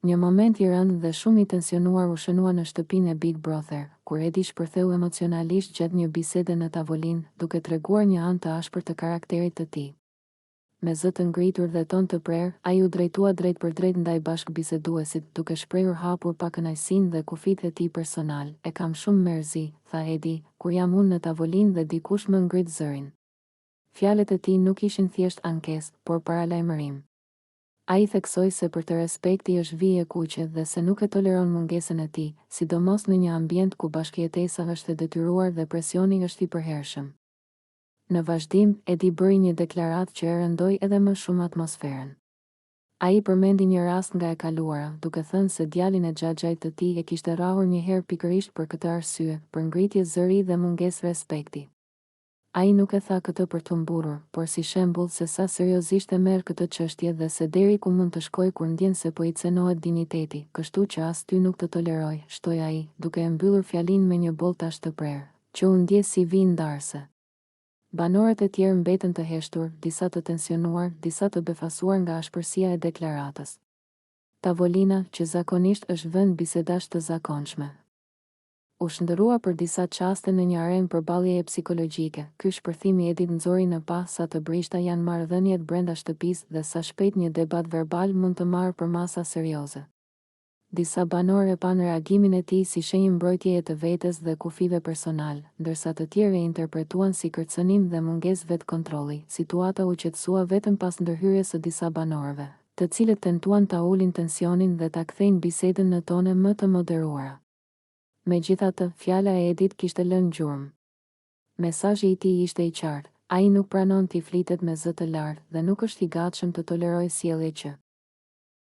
Një moment i rëndë dhe shumë i tensionuar u shënua në shtëpinë e Big Brother, kur Edi shpërtheu emocionalisht gjatë një bisede në tavolinë, duke treguar një anë të ashpër të karakterit të tij. Me zë të ngritur dhe ton të prerë, ai u drejtua drejtpërdrejt ndaj bashkëbiseduesit, duke shprehur hapur pakënaqësinë dhe kufijtë e tij personalë. E kam shumë merzi, tha Edi, kur jam unë në tavolinë dhe dikush më ngrit zërin. Fjalët e tij nuk ishin thjesht ankesë, por paralajmërim. Ai theksoi se për të respekti është vijë e kuqe dhe se nuk e toleron mungesën e tij, sidomos në një ambient ku bashkëjetesa është e detyruar dhe presioni është i përhershëm. Në vazhdim, Edi bëri një deklaratë që e rëndoi edhe më shumë atmosferën. Ai përmendi një rast nga e kaluara, duke thënë se djalin e xhaxhait të tij e kishte rrahur një herë pikërisht për këtë arsye, për ngritje zëri dhe mungesë respekti. Ai nuk e tha këtë për t'u mburrur, por si shembull se sa seriozisht e merr këtë çështje dhe se deri ku mund të shkojë kur ndjen se po i cenohet dinjiteti, kështu që as ty nuk të toleroj, shtoi ai, duke e mbyllur fjalinë me një boltazh të prerë, që u ndje si vijë ndarëse. Banorët e tjerë mbetën të heshtur, disa të tensionuar, disa të befasuar nga ashpërsia e deklaratës. Tavolina, që zakonisht është vend bisedash të zakonshme, U shndërrua për disa çaste në një arenë përballjeje psikologjike. Ky shpërthim i Edit nxori në pah sa të brishta janë marrëdhëniet brenda shtëpisë dhe sa shpejt një debat verbal mund të marrë përmasa serioze. Disa banorë e panë reagimin e tij si shenjë mbrojtjeje të vetes dhe kufijve personalë, ndërsa të tjerë e interpretuan si kërcënim dhe mungesë vetëkontrolli. Situata u qetësua vetëm pas ndërhyrjes së disa banorëve, të cilët tentuan ta ulin tensionin dhe ta kthejnë bisedën në tone më të moderuara. Megjithatë, fjala e Edit kishte lënë gjurmë. Mesazhi i tij ishte i qartë, ai nuk pranon t'i flitet me zë të lartë dhe nuk është i gatshëm të tolerojë sjellje që.